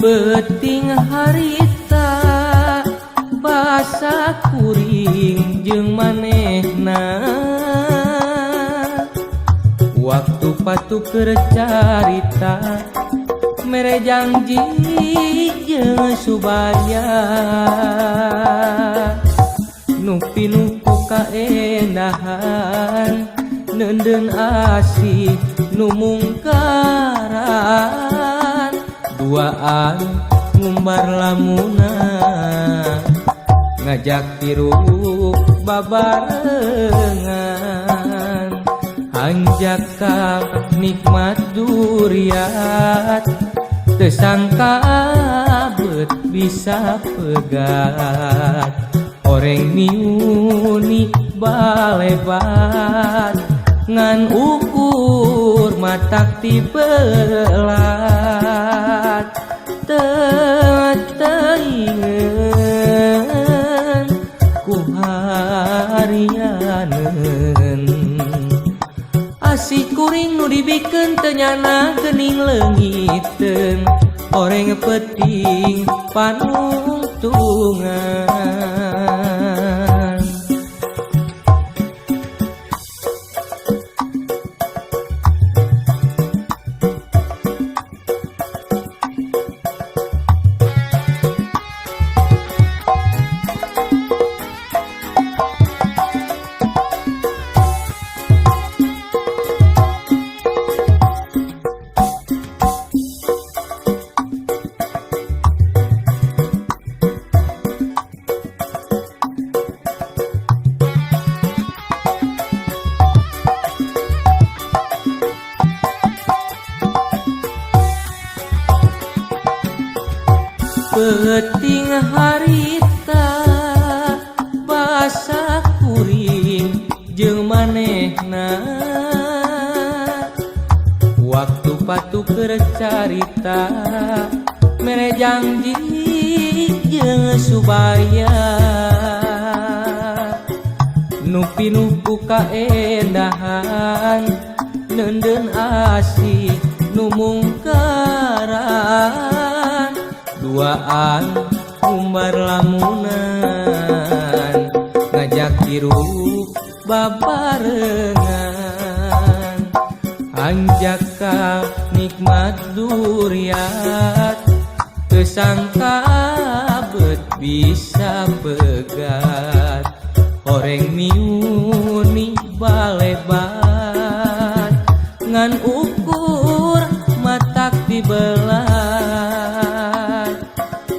Peuting harita basa kuring jeung manehna. Waktu patuker carita mere janji jeung subaya. Nu pinuh ku kaendahan neundeun asih nu mungkaran. Duaan ngumbar lamunan ngajak hirup babarengan. Hanjakal nikmat duriat teu sangka bet bisa pegat. Horeng miuni balebat ngan ukur matak tibelat. Teu teuingeun ku harianeun. Asih kuring nu dibikeun teu nyana geuning leungiteun. Horeng peuting panungtungan. Peuting harita basa kuring jeung manehna. Waktu patuker carita mere janji jeung subaya. Nu pinuh ku kaendahan neundeun asih nu mungkaran. Duaan ngumbar lamunan ngajak hirup babarengan. Hanjakal nikmat duriat teu sangka bet bisa pegat. Horeng miuni balebat ngan ukur matak dibelat.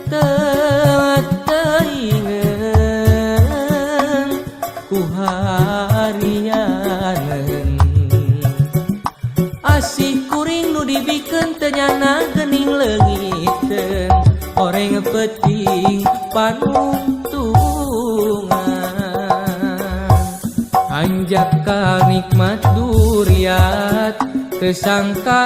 Teu teuingeun ku harianeun. Asih kuring nu dibikeun teu nyana geuning leungiteun. Horeng peuting panungtungan. Hanjakal nikmat duriat teu sangka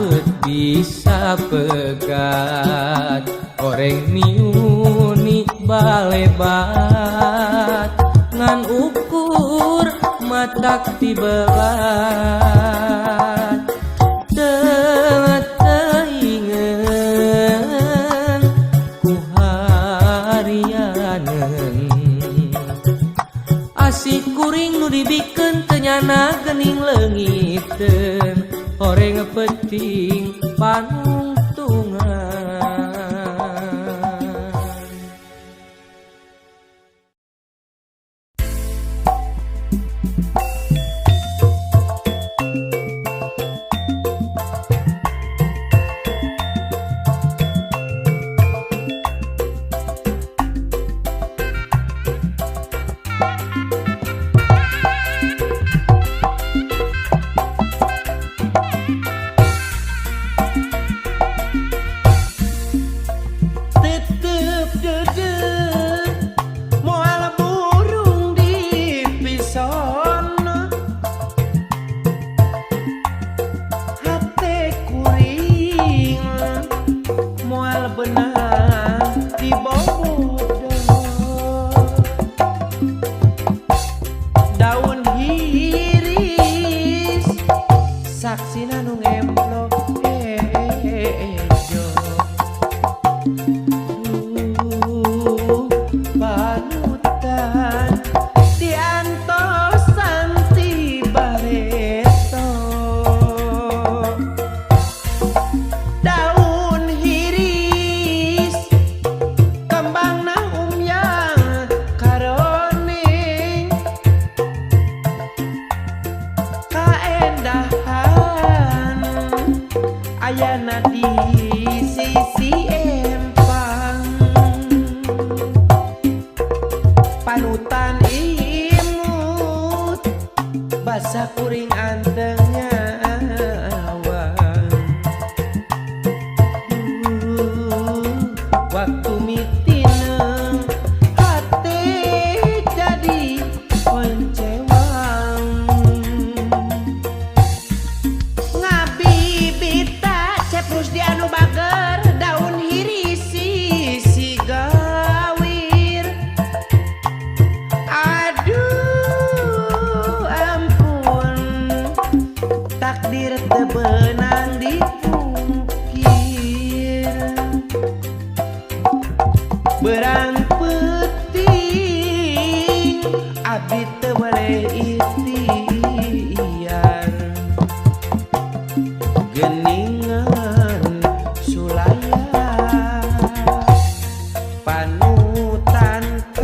bet bisa pegat. Horeng miuni balebat ngan ukur matak tibelat. Teu teuingeun ku harianeun. Asih kuring nu dibikeun teu nyana geuning leungiteun. Horeng peuting panungtungan.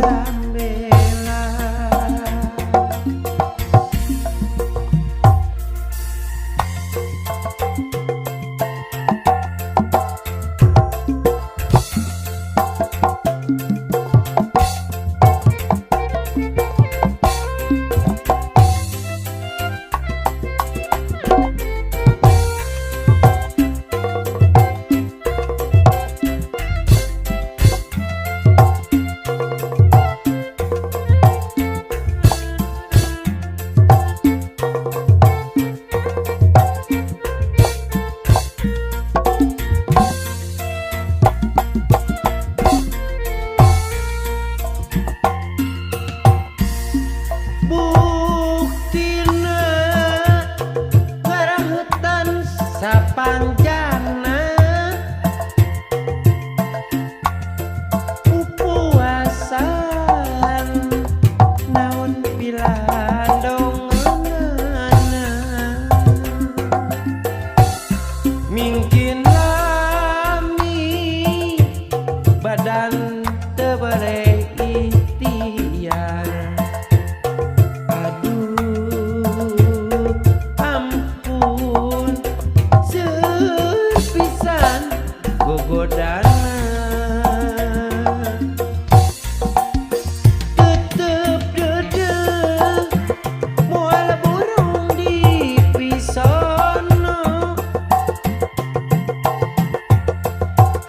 Rambela. Buktina ngarahutan sapanjangna pupuasan naon pilandongeunana mingkin lami badan teu bere ikhtiar. Aduh, ampun, seueur pisan gogodana. Tetep deudeuh, moal burung di pisono.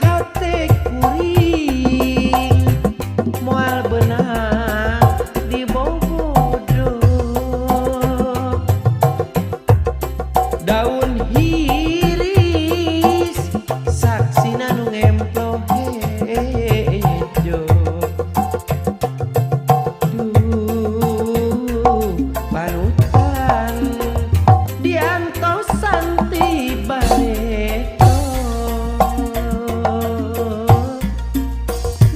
Hate kuring moal beunang dibobodo. Daun hiris saksina nu ngemplo hejo. Duh, panutan diantosan ti bareto.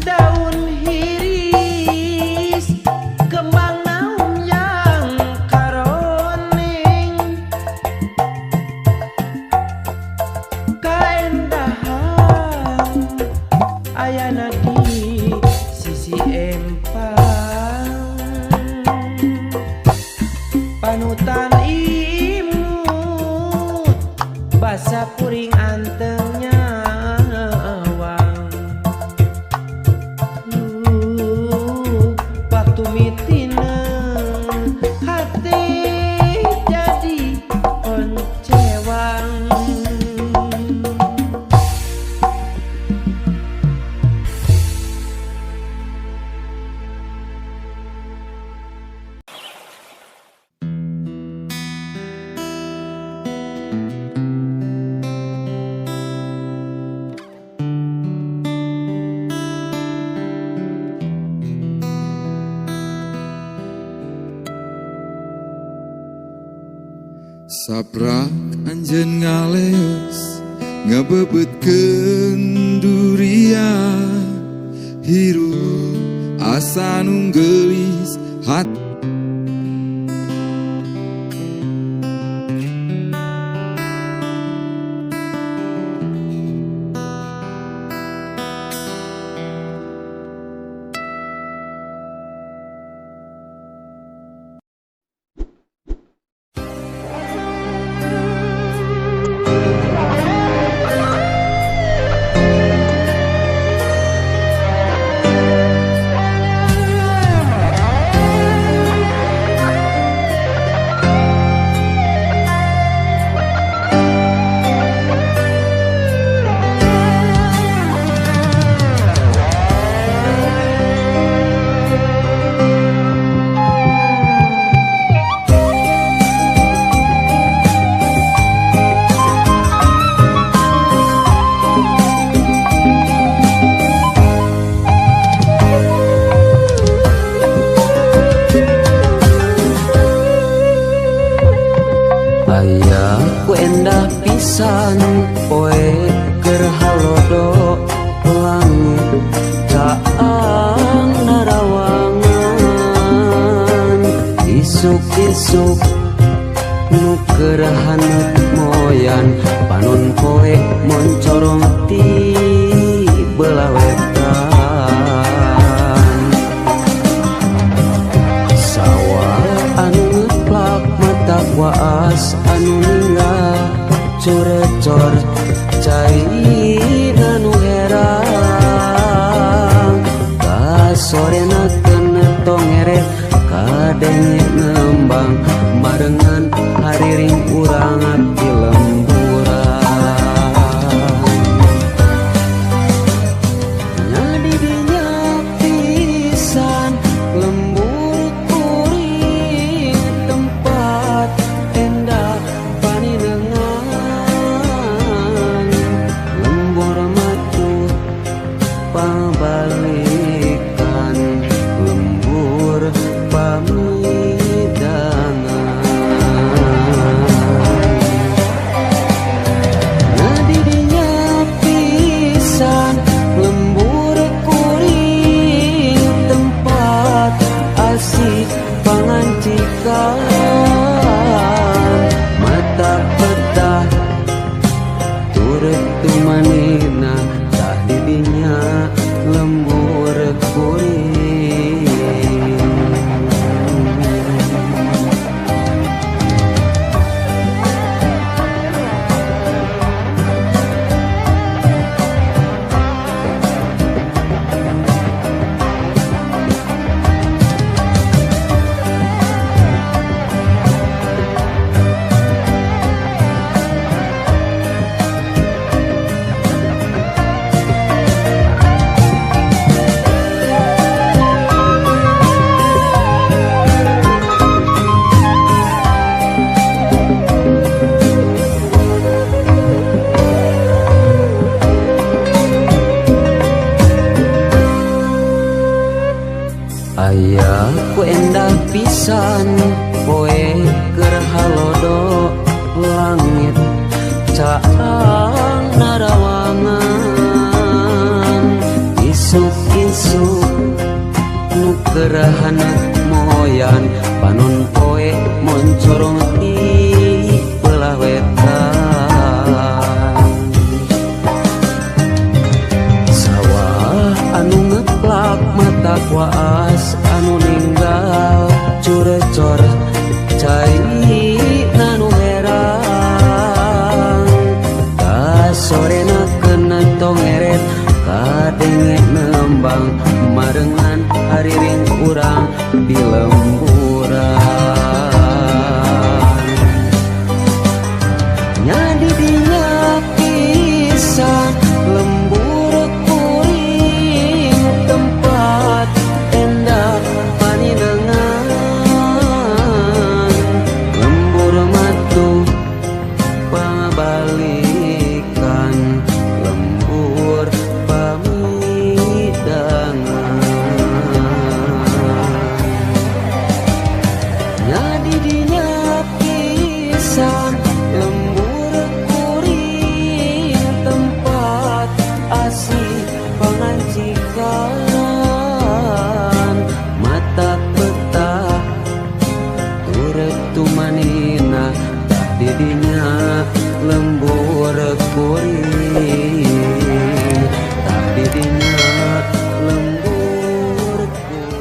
Daun hiris kembang naum yang karoneng. Kaendahan ayana di sisi empang. Panutan imut basa kuring anteng nyawang. Waktu mitineng hate jadi oncewang. Saprak anjeun ngaleos ngebebeutkeun durian hirup asa nu geulis hat. Aya ku endah pisan poe keur halodo langit caang narawangan isuk-isuk nu keur haneut moyan panon poe moncorong ti belah wetan. Moncor cai nu herang kasorena keun tongeret kadenge nembang barengan hariring urang di lemburan. Nya di dinya pisan lembur kuring tempat endah paninengan lembur matu pabalikan lembur pamidangan. Nah di dinya pisan lembur kuring tempat asih pangancikan mata petah turut tumanina tah di dinya lembur kuring. Aya ku endah pisan poe keur halodo langit caang narawangan isuk-isuk nu keur haneut moyan panon poe moncorong ti belah wetan. Sawah anu ngeplak mata kuas anu ninggal curecor cai nanu herang kasorena keuna tongeret kadenge nembang marengan hariring urang di lemburan. Nya di dinya pisan lembur kuring tempat endah paninengan lembur matu pabalikan lembur pamidangan. Nya di dinya pisan lembur kuring tempat asih pangancikan mata petah turut tumanina tah di dinya lembur kuring tah di dinya lembur kuring.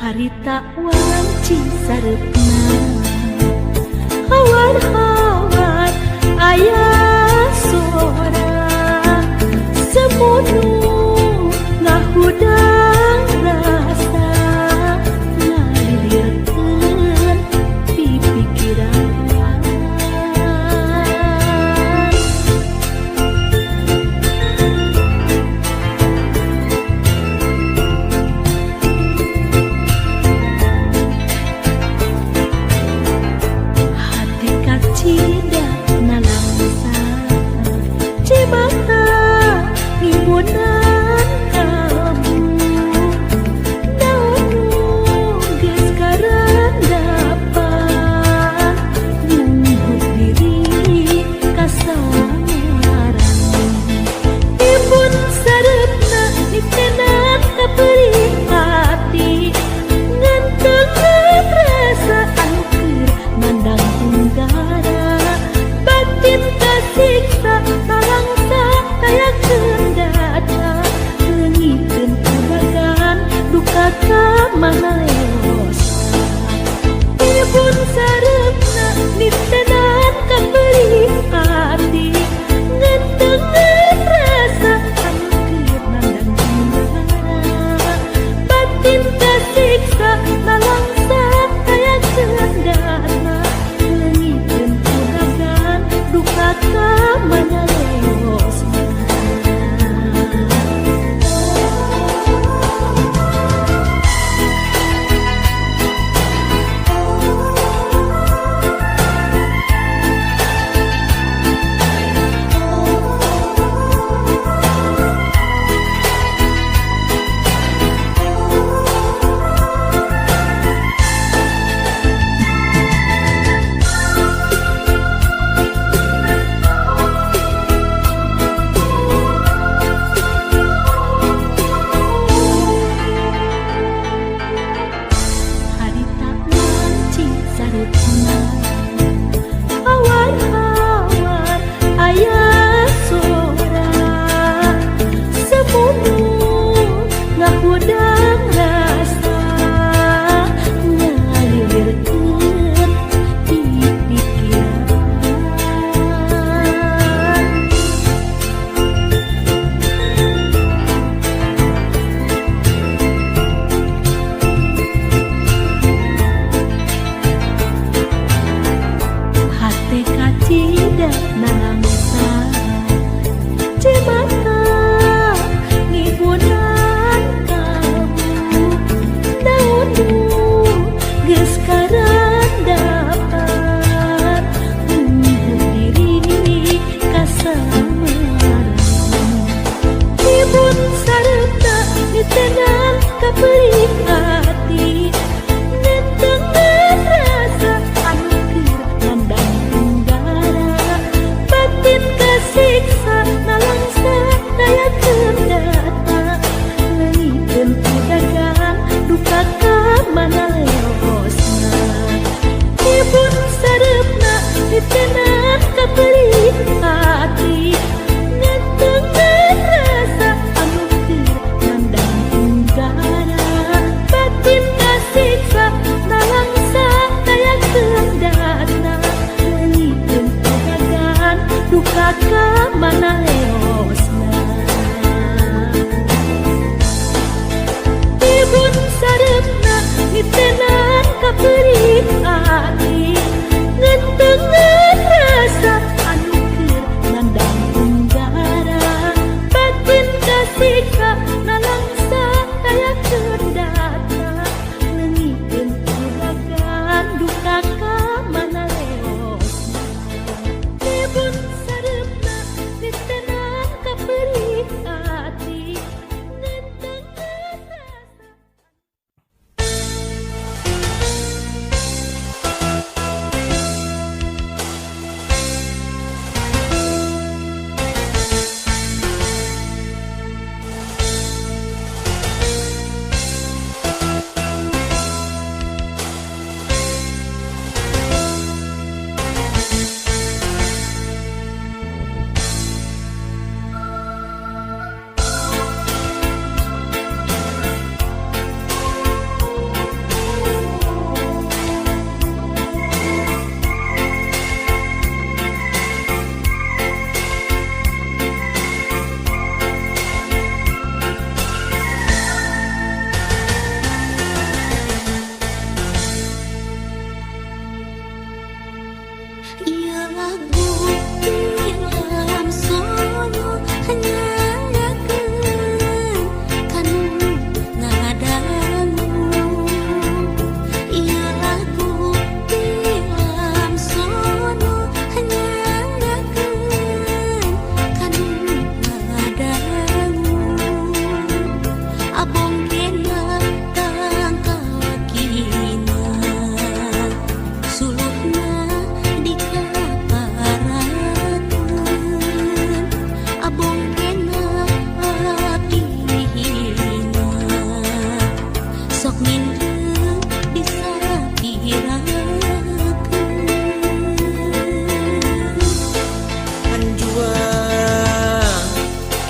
Harita wanci sareupna hawar-hawar aya sora semunu ngahudang rasa ngalilirkeun pipikiran. Hati kacida nalangsa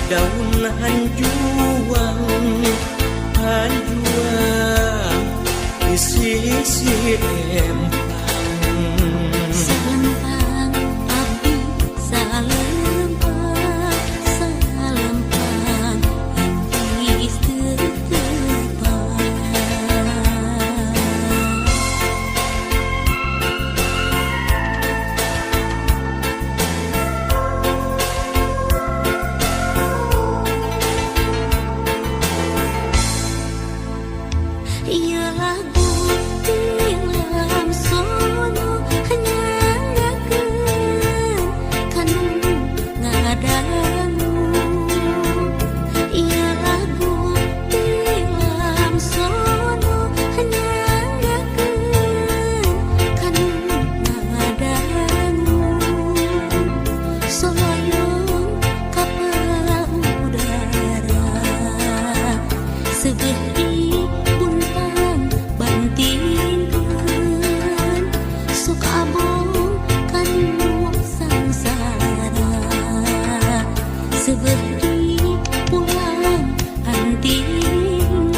Daun hanjuang hanjuang di sisi empang. Salempang abdi salempang, salempang intis teu tepang. Ieu lagu tilam sono nyanggakeun kanu ngadangu. Ieu lagu tilam sono nyanggakeun kanu ngadangu. Soloyong kapal udara seubeuh dipuntang bantingkeun, sok abong kanu sangsara seubeuh dipulang antingkeun.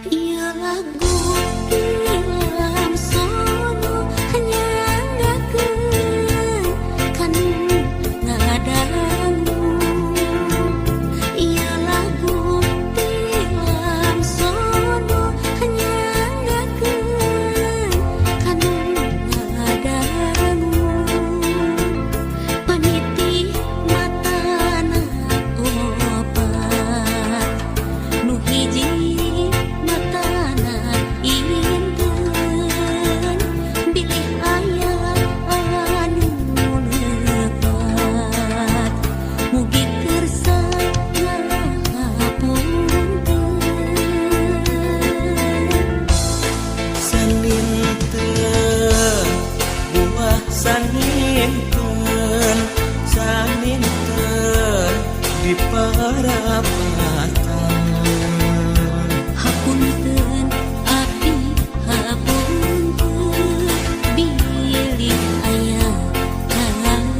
Ieu lagu tilam sono nyanggakeun kanu ngadangu. Ieu lagu tilam sono nyanggakeun kanu ngadangu. Paniti matana opat, nu hiji matana inten, bilih aya anu lepat mugi kersa ngahapunten. Saninten buah saninten, saninten di parapatan. Hapunten abdi hapunten bilih aya kalepatan.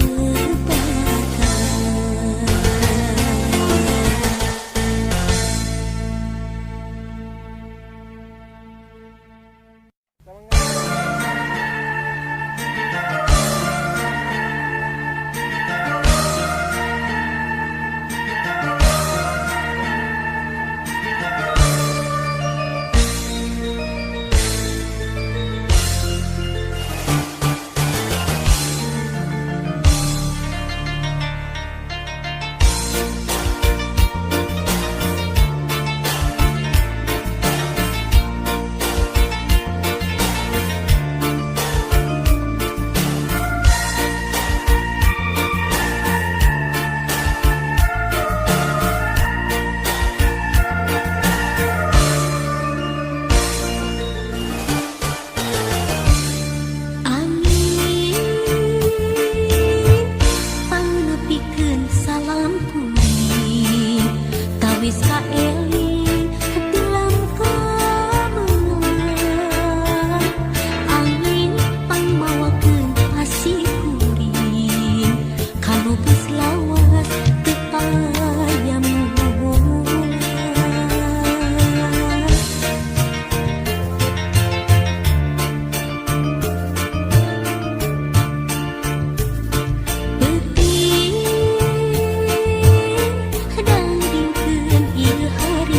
Angin pangnepikeun salam kuring tawis kaeling tilam kameunang. Angin pangmawakeun pasih kuring kanu geus lawas teu aya mulang. Peuting dangdingkeun ieu.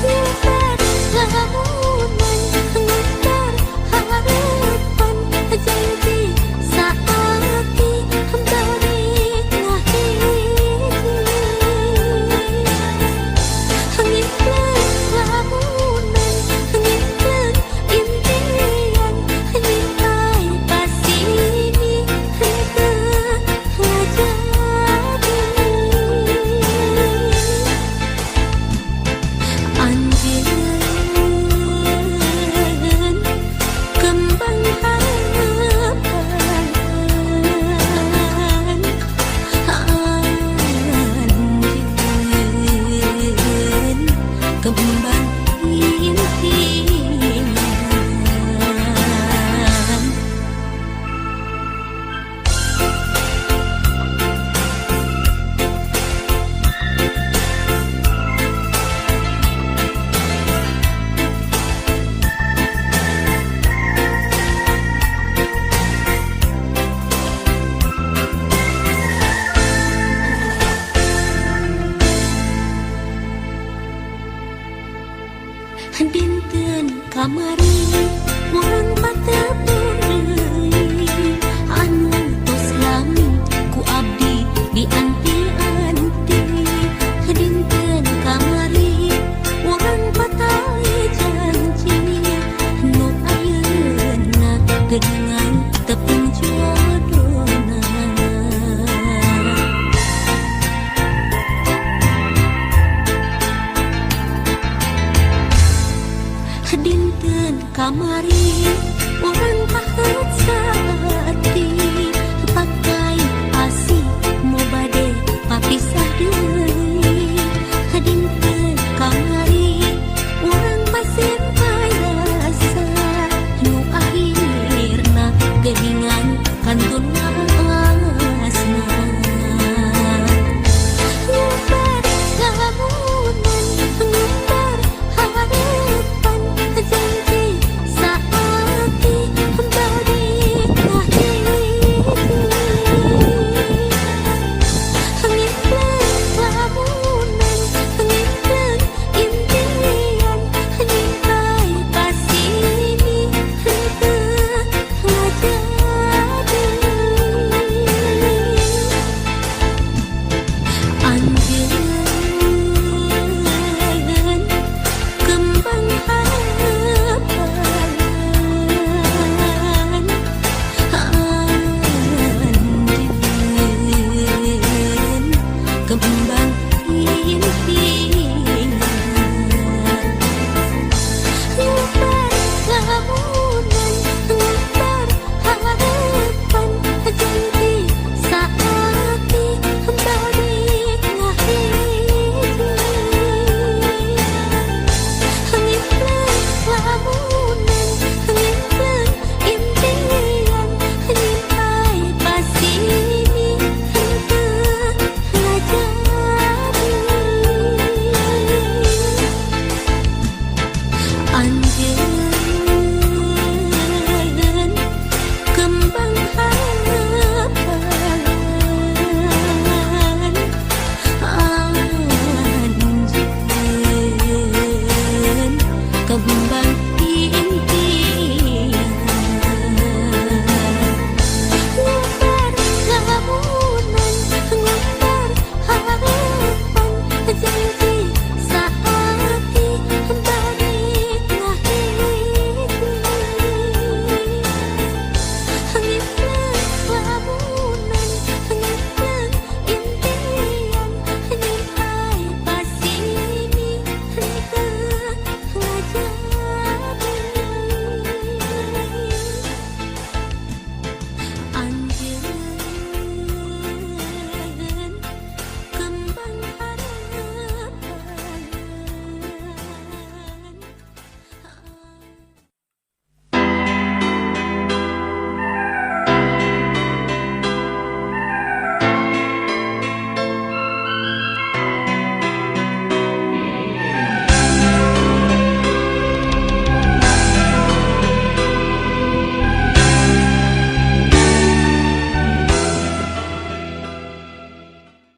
Ngumbar lamunan, ngumbar harapan, janji saati balik ngahiji. Ngimpleng lamunan, ngimpleng impian, nyintai pasini henteu ngajadi. Anjeun kembang harapan, anjeun kembang impian. Dinten kamari urang patepung deui, anu tos lami ku abdi dianti-anti. Dinten kamari urang patali janji, nu ayeuna geuningan tepung jodona. Dinten kamari urang pahet saati, pakai asih mo bade papisah deui. Dinten kamari urang pasimpai rasa, nu akhirna geuningan kantun waasna. Ngumbar lamunan, ngumbar harapan, janji saati balik ngahiji. Ngimpleng lamunan, ngimpleng impian, nyintai pasini henteu ngajadi. Anjeun kembang harapan, anjeun kembang impian.